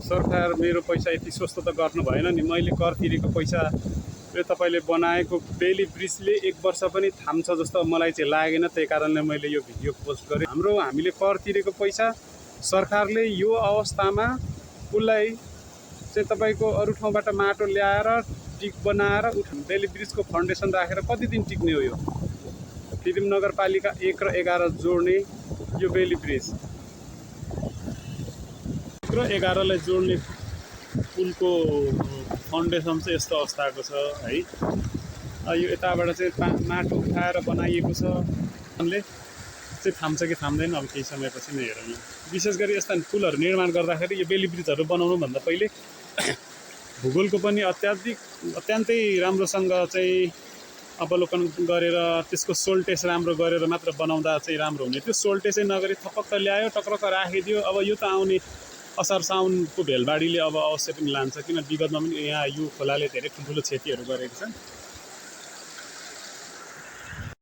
सरकार मेरो पैसा यति सस्तो त गर्नु भएन नि। मैले कर तिरेको पैसा यो तपाईँले बनाएको बेली ब्रिजले 1 वर्ष पनि थाम्छ जस्तो मलाई चाहिँ लागेन। त्यही कारणले मैले यो भिडियो पोस्ट गरेँ। हामीले कर तिरेको पैसा सरकारले यो अवस्थामा उसलाई चाहिँ तपाईँको अरू ठाउँबाट माटो ल्याएर टिक बनाएर बेली ब्रिजको फाउन्डेसन राखेर कति दिन टिक्ने हो? यो फिल्म नगरपालिका 1 र 11 जोड्ने यो बेली ब्रिज 1 र 11 लाई जोड्ने पुलको फाउन्डेसन चाहिँ यस्तो अवस्थाको छ है। यो यताबाट चाहिँ माटो उठाएर बनाइएको छ। उनले चाहिँ थाम्छ कि थाम्दैन अब केही समयपछि नै हेरौँ। विशेष गरी यस्ता पुलहरू निर्माण गर्दाखेरि यो बेली ब्रिजहरू बनाउनुभन्दा पहिले भूगोलको पनि अत्यन्तै राम्रोसँग चाहिँ अवलोकन गरेर त्यसको सोल टेस्ट राम्रो गरेर मात्र बनाउँदा चाहिँ राम्रो हुने थियो। सोल टेस्टै नगरी थपक्क ल्यायो, टक्रक्क राखिदियो। अब यो त आउने असार साउनको भेलबाडीले अब अवश्य पनि लान्छ, किन विगतमा पनि यहाँ यो खोलाले धेरै ठुल्ठुलो क्षतिहरू गरेको छ।